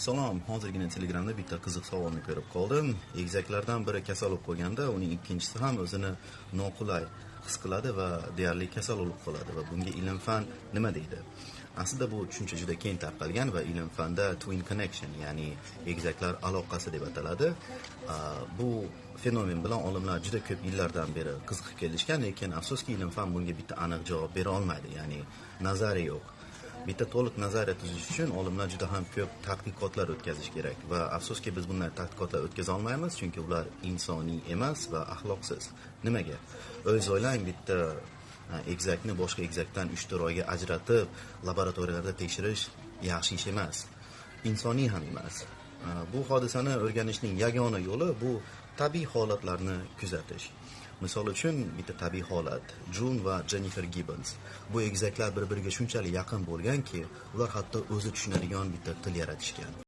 Salom, hozirgina Telegramda bitta qiziq savolni ko'rib qoldim. Egizaklardan biri kasal bo'lib qolganda, uning ikkinchisi ham o'zini noqulay his qiladi va deyarli kasal bo'lib qoladi va bunga ilm-fan nima deydi? Aslida bu tushuncha juda keng tarqalgan va ilm-fanda twin connection, ya'ni egizaklar aloqasi deb ataladi. Bu fenomen bilan olimlar juda ko'p yillardan beri qiziqib kelishgan, lekin afsuski ilm-fan bunga bitta aniq javob bera olmaydi, ya'ni nazariya yo'q. Bitta to'liq nazariya tuzish uchun olimlar juda ham ko'p tadqiqotlar o'tkazish kerak va afsuski biz bunday tadqiqotlar o'tkaza olmaymiz, chunki ular insoniy emas va axloqsiz. Nimaga? O'zingiz o'ylang, bitta egizakni boshqa egizakdan 3-4 oyga ajratib laboratoriyalarda tekshirish yaxshi ish emas, insoniy ham emas. Bu hodisani o'rganishning yagona yo'li bu tabiiy holatlarni kuzatish. Misol uchun, bitta tabiiy holat: Jun va Jennifer Gibbons. Bu egizaklar bir-biriga shunchalik yaqin bo'lganki, ular hatto o'zi tushunadigan bitta til yaratishgan.